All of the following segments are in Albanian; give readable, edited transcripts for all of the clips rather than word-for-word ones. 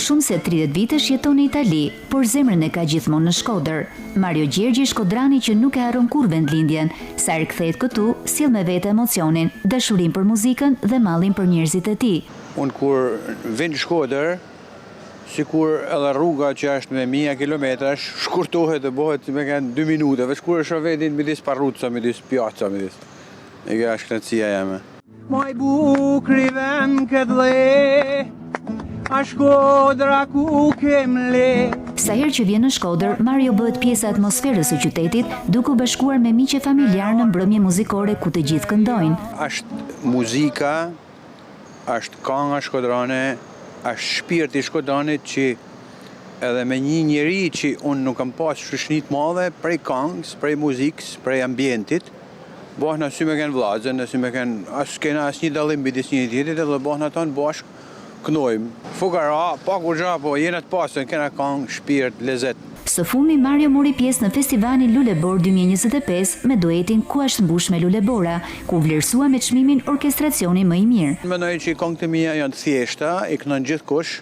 shumë se 30 vitesh jeton në Itali, por zemrën e ka gjithmonë në Shkodër. Mario Gjergji shkodrani që nuk e harron kurrë vendlindjen, sa herë kthehet këtu, sjell me vete emocionin, dashurinë për muzikën dhe mallin për njerëzit e tij. Unë kur vij në Shkodër, sikur edhe rruga që është me mija kilometrash, shkurtohet dhe bëhet si me kenë dy minuta, veç kur e shoh vendin midis parruca, midis pjaca, midis. E kjo është kënaqësia jeme. Ma i bukri ven këtë dhe A Shkodra ku kem le Sa herë që vjen në Shkodër, Mario bëhet pjesë e atmosferës së qytetit, duke u bashkuar me miq e familjarë në mbrëmje muzikore ku të gjithë këndojnë. Është muzika, është kanga shkodrane, është shpirti i shkodranit që edhe me një njeri që unë nuk kam pas shoqni të madhe prej kangës, prej muzikës, prej ambientit, Bohna si me kenë vllazën, si me kenë, as kena asnjë dallim midis njëri tjetrit edhe bohna tanë bashkë knojmë. Fukara, pa kurgja, po jena të pastër, kena kangë, shpirt, lezet. Së fundmi Mario mori pjesë në festivalin Luleborë 2025 me duetin Ku asht mbush me lulebora, ku u vlerësua me çmimin Orkestracioni më i mirë. Mendoj që këngët e mia janë të thjeshta, i kënon gjithkush,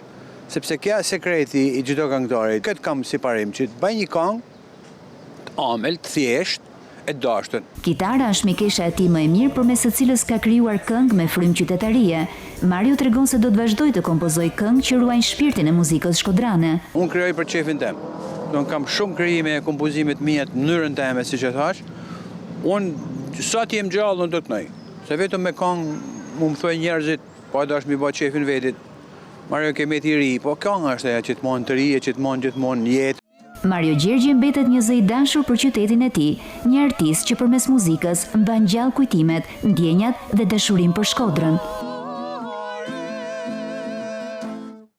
sepse kjo është sekreti i çdo këngëtari. Këtë kam si parim, që të bëj një këngë të amël, të thjeshtë, e të dashtun. Kitara është mikesha e tij më e mirë përmes së cilës ka krijuar këngë me frymë qytetarie. Mario tregon se do të vazhdojë të kompozojë këngë që ruajnë shpirtin e muzikës shkodrane. Unë krijoj për qefin tem. Unë kam shumë krijime e kompozime të mia në mënyrën teme, siç e thash. Unë sa të jem gjallë unë do të kënoj. Se vetëm me këngë mu më thojnë njerëzit, pa dash mi ba qefin vetit. Mario ke met i ri, po kënga është ajo që të man të ri e që të man gjithmonë në jetë. Mario Gjergji mbetet një zë i dashur për qytetin e tij, një artist që përmes muzikës mban gjallë kujtimet, ndjenjat dhe dashurinë për Shkodrën.